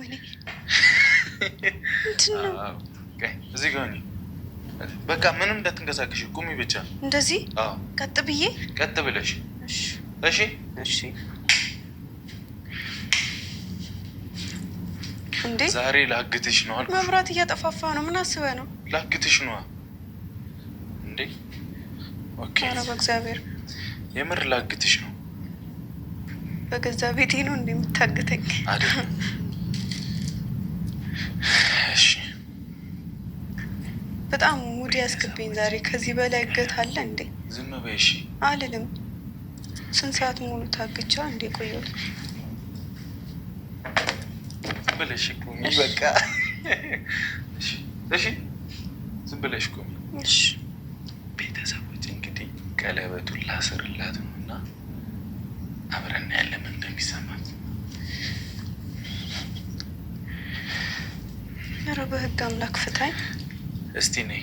ወይኔ ምንድን ነው? እዚህ ጋር በቃ ምንም እንዳትንቀሳቀሽ ቁሚ ብቻ። እንደዚህ ቀጥ ብዬ? ቀጥ ብለሽ። እሺ እሺ። እንዴ ዛሬ ላግትሽ ነው አልኩሽ። መብራት እያጠፋፋ ነው። ምን አስበህ ነው? ላግትሽ ነዋ። እንዴ okay። ኧረ በእግዚአብሔር የምር ላግትሽ ነው። በገዛ ቤቴ ነው እንዴ የምታግተኝ? አይደለም። እሺ በጣም mood ያስገባኝ ዛሬ። ከዚህ በላይ እገታ አለ እንዴ? ዝም በይ እሺ። አልልም። ስንት ሰዓት ሙሉ ታግቻ እንዴ ቆየሁት። ዝም ብለሽ ቁሚ በቃ። እሺ እሺ፣ ዝም ብለሽ ቁሚ። እሺ ቤተሰቦች እንግዲህ ቀለበቱን ላስርላት ነው እና አብረን ያለ ምን እንደሚሰማት። ኧረ በህግ አምላክ ፍታኝ። እስቲ ነይ፣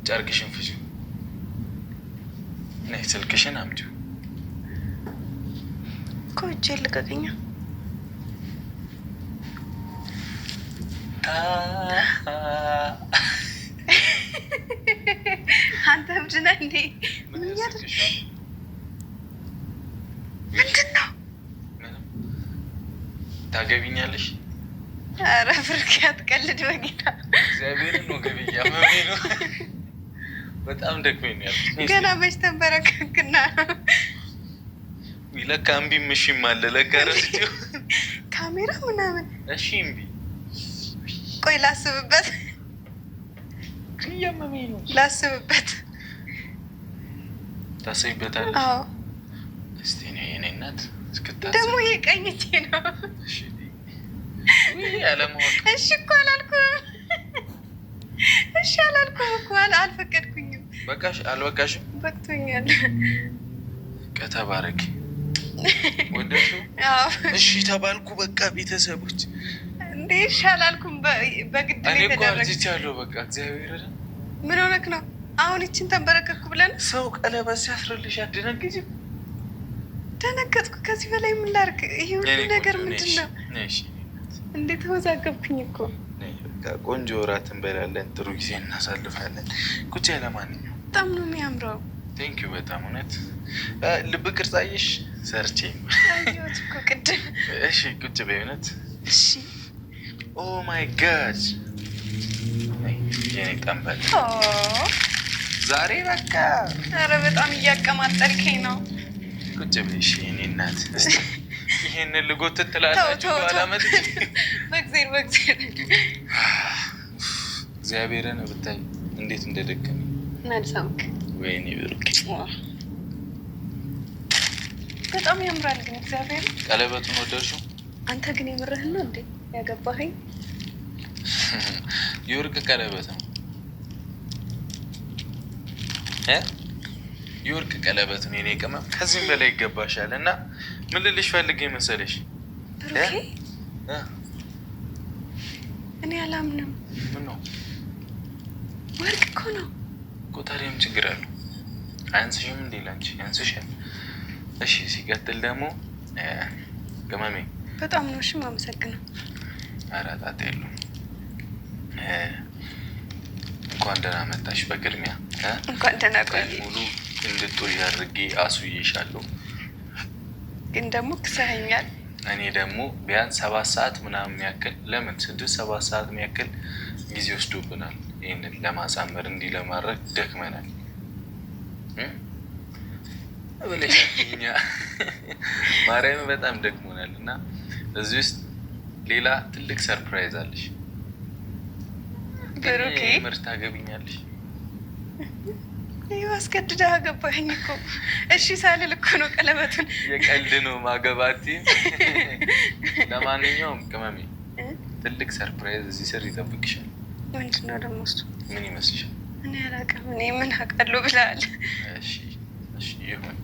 ጨርቅሽን ፍቺ፣ ነይ ስልክሽን አምጪው። እኮ እጄን ልቀቀኛ። አንተ እብድ ነህ እንዴ? ምንድን ነው? ታገቢኛለሽ? ኧረ ብርክ አትቀልድ በጌታ። እግዚአብሔርን ነው ገብያ መሜ ነው። በጣም ደክሞኝ ነው ያልኩት። ገና መች ተንበረከክና። ለካ እምቢም እሺም አለ። ለካ ረስቼው ካሜራ ምናምን። እሺ እምቢ። ቆይ ላስብበት፣ እያመመኝ ነው። ላስብበት። ታስቢበታለሽ? አዎ። እስቲ እኔ የእኔ እናት እስክታስብ ደግሞ ይሄ ቀኝ እጄ ነው። እሺ አለማወቅ። እሺ እኮ አላልኩም። እሺ አላልኩም እኮ አልፈቀድኩኝም። በቃሽ? አልበቃሽም? በቅቶኛል። ከተባረኪ ወደድሽው? አዎ። እሺ ተባልኩ። በቃ ቤተሰቦች እንዴ እሺ አላልኩም። በግድ ነው እኔ እኮ የተደረገ። አርጅቻለሁ። በቃ እግዚአብሔር ምን ሆነክ ነው አሁን? ይችን ተንበረከኩ ብለን ሰው ቀለበት ሲያስርልሽ አትደነግጪም? ደነገጥኩ። ከዚህ በላይ ምን ላድርግ? ይሄ ሁሉ የኔ ነገር ቆንጆ፣ ምንድን ነው? ነይ እሺ፣ እንዴት ተወዛገብኩኝ እኮ። ነይ በቃ ቆንጆ እራት እንበላለን፣ ጥሩ ጊዜ እናሳልፋለን። ቁጭ ለማንኛውም በጣም ነው የሚያምረው። Thank you በጣም እውነት ልብ ቅርጽ አየሽ ሰርቼ። አየሁት እኮ ቅድም። እሺ ቁጭ በይ እውነት። እሺ። Oh my God የኔ ጠንበል ዛሬ በቃ ኧረ በጣም እያቀማጠልከኝ ነው። ቁጭ በይ እሺ የኔ እናት። እስኪ ይሄንን ልጎትት ተው ትላላችሁ ተው በኋላ ተው። መጥቼ በእግዜር በእግዜር። እግዚአብሔርን ብታይ እንዴት እንደደከመኝ። መልሳምክ። ወይኔ ብሩክ። በጣም ያምራል ግን እግዚአብሔር። ቀለበቱን ወደድሽው? አንተ ግን የምርህን ነው እንዴ ያገባኸኝ? የወርቅ ቀለበት ነው እ የወርቅ ቀለበት ነው የኔ ቅመም። ከዚህም በላይ ይገባሻል። እና ምን ልልሽ ፈልጌ መሰለሽ? ብሩኬ እ? እኔ አላምንም። ምን ነው? ወርቅ እኮ ነው። እኮ ታዲያ ምን ችግር አለው? አያንስሽም እንዴ ላንቺ? ያንስሻል። እሺ ሲቀጥል ደግሞ ቅመሜ በጣም ነው እሺ የማመሰግነው። ኧረ ጣጣ የለውም። እንኳን ደህና መጣሽ። በቅድሚያ እ? እንኳን ደህና ቀን ቆየህ። ሙሉ እንድትቆይ አድርጌ አሱዬሻለሁ። ግን ደግሞ ክሰኸኛል። እኔ ደግሞ ቢያንስ 7 ሰዓት ምናምን ያክል፣ ለምን 6-7 ሰዓት የሚያክል ጊዜ ወስዶብናል። ይህንን ለማሳመር እንዲህ ለማድረግ ደክመናል እ? ብለሽ እኛ ማርያም በጣም ደክሞናል። እና እዚህ ውስጥ ሌላ ትልቅ surprise አለሽ። ግን ብሩኬ የምር ታገቢኛለሽ? ይኸው አስገድደህ አገባኸኝ እኮ። እሺ ሳልል እኮ ነው ቀለበቱን። የቀልድ ነው ማገባት። ለማንኛውም ቅመሜ እ? ትልቅ surprise እዚህ ስር ይጠብቅሻል። ምንድን ነው ደግሞ እሱ? ምን ይመስልሻል? እኔ አላውቅም። እኔ ምን አውቃለሁ ብለሃል። እሺ እሺ ይሁን።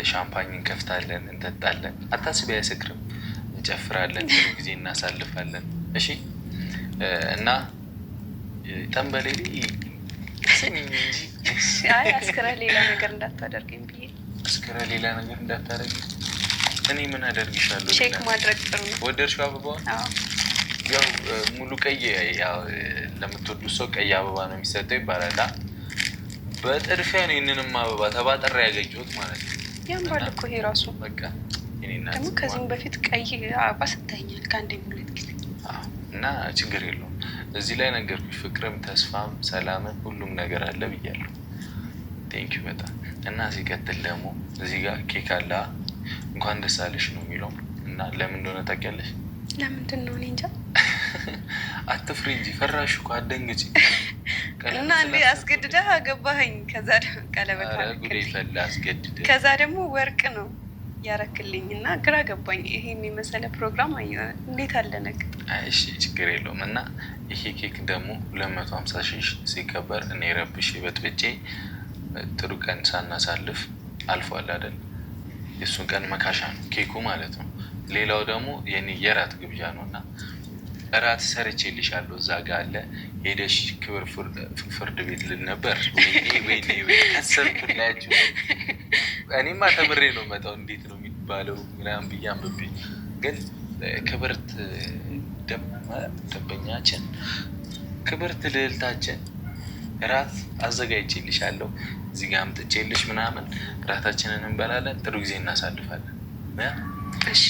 ሻምፓኝ እንከፍታለን፣ እንጠጣለን። አታስቢ፣ አያሰክርም። እንጨፍራለን፣ ጥሩ ጊዜ እናሳልፋለን። እሺ እና ጠንበሌ ስሚኝ እንጂ። አይ አስክረህ ሌላ ነገር እንዳታደርገኝ ብዬ። አስክረህ ሌላ ነገር እንዳታደርጊ። እኔ ምን አደርግሻለሁ? Check ማድረግ ጥሩ ነው። ወደድሽው አበባውን? ያው ሙሉ ቀይ ለምትወዱት ሰው ቀይ አበባ ነው የሚሰጠው ይባላል። በጥድፊያ ነው ይህንንም አበባ ተባጠራ ያገኘሁት ማለት ነው። ያምራል እኮ ይሄ ራሱ። በቃ ደግሞ ከዚህም በፊት ቀይ አበባ ሰጥተኸኛል ከአንዴም ሁለት ጊዜ እና ችግር የለውም። እዚህ ላይ ነገርኩሽ፣ ፍቅርም ተስፋም ሰላምም ሁሉም ነገር አለ ብያለሁ። Thank you በጣም። እና ሲቀጥል ደግሞ እዚህ ጋር ኬክ አለ። እንኳን ደስ አለሽ ነው የሚለው እና ለምን እንደሆነ ታውቂያለሽ? ለምንድን ነው? እኔ እንጃ። አትፍሪ እንጂ ፈራሽ እኮ አትደንግጪ። እና እንዴ አስገድደህ አገባኸኝ። ከዛ ቀለበት አስገድደህ ከዛ ደግሞ ወርቅ ነው ያረክልኝ እና ግራ ገባኝ። ይሄን የመሰለ ፕሮግራም እንዴት አለ ነገር። እሺ ችግር የለውም። እና ይሄ ኬክ ደግሞ 250 ሺህ ሲከበር እኔ ረብሼ በጥብጬ ጥሩ ቀን ሳናሳልፍ አልፏል አይደል? የእሱን ቀን መካሻ ነው ኬኩ ማለት ነው። ሌላው ደግሞ የኔ የራት ግብዣ ነው እና እራት ሰርቼልሻለሁ እዛ ጋ አለ ሄደሽ ክብር ፍርድ ቤት ልል ነበር። ወይኔ ከሰርኩላችሁ። እኔማ ተምሬ ነው መጣው እንዴት ነው የሚባለው ምናምን ብዬ አንብቤ፣ ግን ክብርት ደንበኛችን ክብርት ልዕልታችን እራት አዘጋጅቼልሻለሁ እዚህ ጋ አምጥቼልሽ ምናምን እራታችንን እንበላለን፣ ጥሩ ጊዜ እናሳልፋለን። እሺ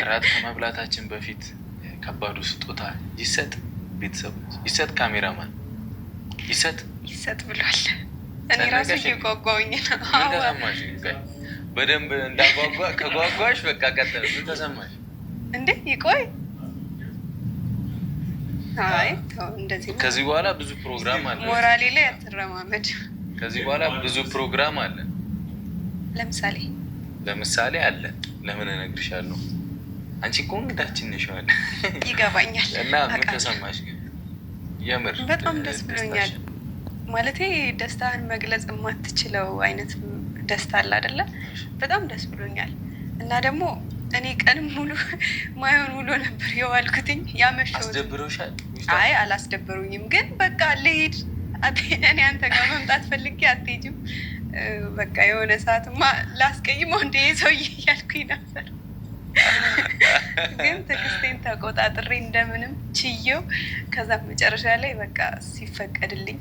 እራት ከመብላታችን በፊት ከባዱ ስጦታ ይሰጥ፣ ቤተሰብ ይሰጥ፣ ካሜራማን ይሰጥ ይሰጥ ብሏል። እኔ ራሱ እየጓጓሁኝ ነው። ምን ተሰማሽ? በደንብ እንዳጓጓ ከጓጓሽ በቃ ቀጠለ። ምን ተሰማሽ እንዴ? ይቆይ። አይ ተው፣ እንደዚህ ከዚህ በኋላ ብዙ ፕሮግራም አለ። ሞራሌ ላይ አትረማመድ። ከዚህ በኋላ ብዙ ፕሮግራም አለ። ለምሳሌ ለምሳሌ አለ። ለምን እነግርሻለሁ። አንቺ እኮ እንግዳችን ነሽ። ይገባኛል። እና ምን ተሰማሽ ግን? የምር በጣም ደስ ብሎኛል። ማለቴ ደስታህን መግለጽ የማትችለው አይነት ደስታ አለ አይደለ? በጣም ደስ ብሎኛል። እና ደግሞ እኔ ቀንም ሙሉ ማየውን ውሎ ነበር የዋልኩትኝ ያመሸሁት። አስደብሮሻል? አይ አላስደበሩኝም፣ ግን በቃ ልሂድ፣ እኔ አንተ ጋር መምጣት ፈልጌ አትሄጂም፣ በቃ የሆነ ሰዓትማ ላስቀይመው እንደ ሰውዬ እያልኩኝ ነበር። ግን ትዕግስቴን ተቆጣጥሬ እንደምንም ችዬው ከዛ መጨረሻ ላይ በቃ ሲፈቀድልኝ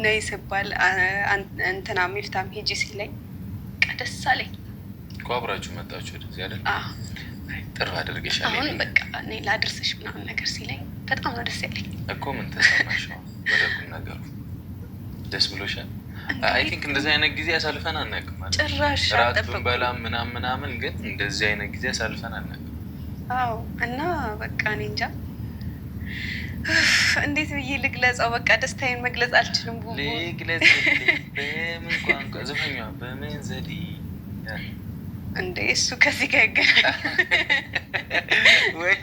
ነይ ስባል እንትና ሚፍታም ሂጂ ሲለኝ ደስ አለኝ። እኮ አብራችሁ መጣችሁ ወደዚህ አይደል? ጥሩ አድርገሻል። አሁን በቃ እኔ ላድርስሽ ምናምን ነገር ሲለኝ በጣም ነው ደስ ያለኝ። እኮ ምን ተሰማሽ? ወደ ቁም ነገሩ ደስ ብሎሻል? I think እንደዚህ አይነት ጊዜ አሳልፈን አናውቅም። ጭራሽ ራት ብንበላም ምናምን ምናምን፣ ግን እንደዚህ አይነት ጊዜ አሳልፈን አናውቅም። አዎ። እና በቃ እኔ እንጃ እንዴት ብዬ ልግለጸው? በቃ ደስታዬን መግለጽ አልችልም። ቡቡ ልግለጽ በምን ቋንቋ ዘፈኛ በምን ዘዴ እንደ እሱ ከዚህ ጋር ይገናኛል ወይ?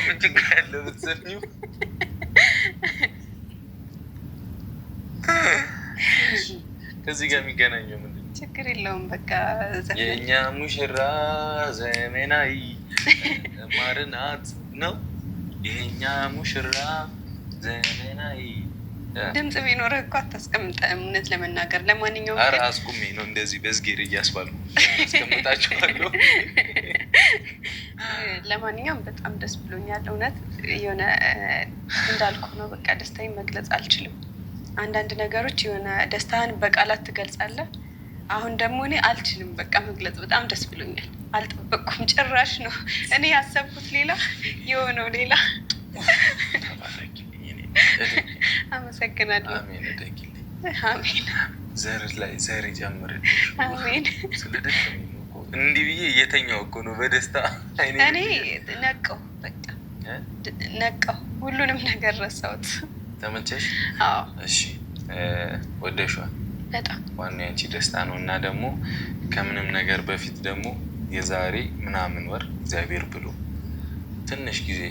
ምን ችግር አለ ብትዘፍኚው? ከዚህ ጋር የሚገናኘው ምንድን ነው? ችግር የለውም። በቃ የእኛ ሙሽራ ዘመናዊ ማርናት ነው። የእኛ ሙሽራ ዘመናዊ ድምጽ ቢኖርህ እኮ አታስቀምጠም። እውነት ለመናገር ለማንኛውም ኧረ አስቁሜ ነው እንደዚህ በዝጌር እያስባልኩ አስቀምጣችኋለሁ። ለማንኛውም በጣም ደስ ብሎኛል። እውነት የሆነ እንዳልኩ ነው። በቃ ደስታዬን መግለጽ አልችልም። አንዳንድ ነገሮች የሆነ ደስታህን በቃላት ትገልጻለህ። አሁን ደግሞ እኔ አልችልም በቃ መግለጽ። በጣም ደስ ብሎኛል። አልጠበቅኩም ጭራሽ ነው። እኔ ያሰብኩት ሌላ የሆነው ሌላ። አመሰግናለሁ። አሜን። እደጊልኝ። አሜን። ዘር ላይ ዘር ይጨምርልሽ። አሜን። ስለደከመኝ ነው እኮ እንዲህ ብዬ እየተኛሁ እኮ ነው በደስታ። እኔ ነቀው፣ በቃ ነቀው፣ ሁሉንም ነገር ረሳሁት። ተመቸሽ? አዎ። እሺ፣ ወደሽዋል? በጣም። ዋናው ያንቺ ደስታ ነው። እና ደግሞ ከምንም ነገር በፊት ደግሞ የዛሬ ምናምን ወር እግዚአብሔር ብሎ ትንሽ ጊዜ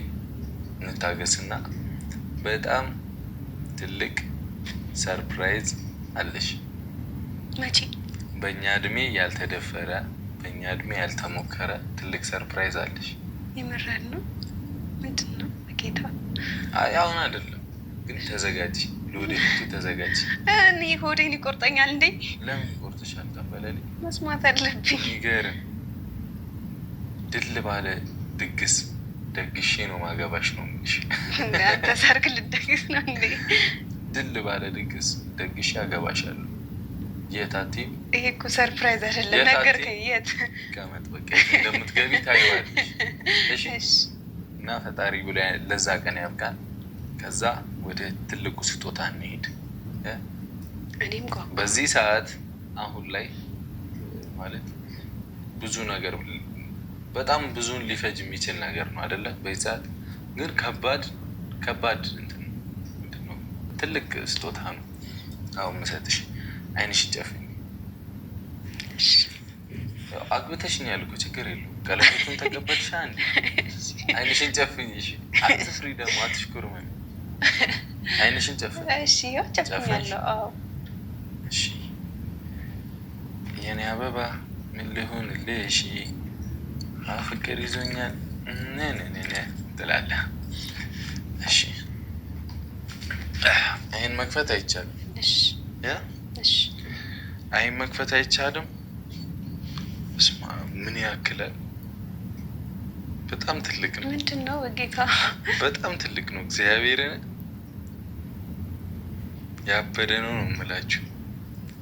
እንታገስና በጣም ትልቅ surprise አለሽ። መቼ? በእኛ እድሜ ያልተደፈረ፣ በእኛ እድሜ ያልተሞከረ ትልቅ surprise አለሽ። የምርህን ነው? ምንድን ነው በጌታ? አይ አሁን አይደለም ግን ተዘጋጂ፣ ለወደፊቱ ተዘጋጂ። እኔ ሆዴን ይቆርጠኛል እንዴ? ለምን ይቆርጥሻል? ጠንበለል መስማት አለብኝ። ይገርም። ድል ባለ ድግስ ደግሼ ነው ማገባሽ ነው የምልሽ። አንተ ሰርግ ልደግስ ነው እንዴ? ድል ባለ ድግስ ደግሼ አገባሻለሁ። የት አትይም? ይሄ እኮ surprise አይደለም። ነገርከኝ። የት ቀመጥ በቃ እንደምትገቢ ታይዋለሽ። እሺ። እና ፈጣሪ ብሎ ለዛ ቀን ያብቃል። ከዛ ወደ ትልቁ ስጦታ እንሄድ። እኔም ጓጓ። በዚህ ሰዓት አሁን ላይ ማለት ብዙ ነገር በጣም ብዙን ሊፈጅ የሚችል ነገር ነው አይደለ? በዚህ ሰዓት ግን ከባድ ከባድ እንትን ምንድን ነው ትልቅ ስጦታ ነው አሁን የምሰጥሽ። ዓይንሽን ጨፍኝ። አግብተሽኛል እኮ ችግር የለውም። ቀለበቱን ተቀበልሽ አንዴ። ዓይንሽን ጨፍኝ። እሺ፣ አትፍሪ ደግሞ አትሽኩርመኝ። ዓይንሽን ጨፍኝ። እሺ፣ ያው ጨፍኛለሁ። አዎ። እሺ፣ የኔ አበባ ምን ልሁንልሽ? ፍቅር ይዞኛል ንን ትላለህ። እሺ፣ ይህን መክፈት አይቻልም። እሺ፣ እሺ። አይን መክፈት አይቻልም። እስማ ምን ያክላል? በጣም ትልቅ ነው። ምንድን ነው በጌታ? በጣም ትልቅ ነው። እግዚአብሔርን ያበደ ነው ነው የምላችሁ።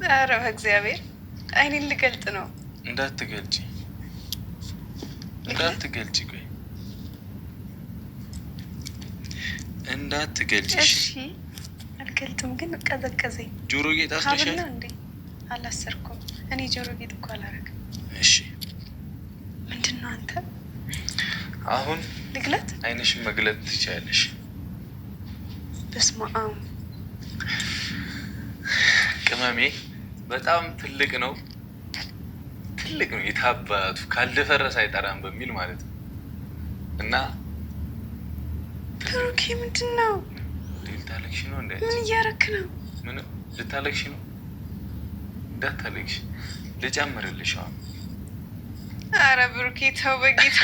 ኧረ በእግዚአብሔር አይኔን ልገልጥ ነው። እንዳትገልጪ፣ እንዳትገልጪ፣ ቆይ እንዳትገልጪ። እሺ፣ አልገልጥም፣ ግን ቀዘቀዘኝ። ጆሮ ጌጥ ሀብል አስረሻል? ነው እንዴ? አላሰርኩም። እኔ ጆሮ ጌጥ እኮ አላረግም። እሺ፣ ምንድን ነው አንተ? አሁን ልግለጥ? አይንሽን መግለጥ ትችያለሽ። በስመ አብ። ቅመሜ በጣም ትልቅ ነው፣ ትልቅ ነው። የታባቱ ካልደፈረሰ አይጠራም በሚል ማለት ነው። እና ብሩኬ ምንድን ነው? ልታለቅሽ ነው እንደ ምን እያረክ ነው? ምን ልታለቅሽ ነው? እንዳታለቅሽ ልጨምርልሽ አሁን። አረ ብሩኬ ተው በጌታ።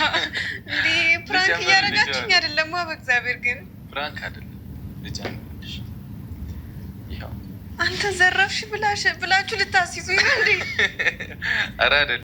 እንዴ prank ልጨምርልሽ እያረጋችኝ አሁን። አይደለማ? በእግዚአብሔር ግን Prank አይደለም፣ ልጨምርልሽ። ይኸው። አንተ ዘረፍሽ ብላችሁ ልታስይዙኝ ነው እንዴ? ኧረ አይደለም።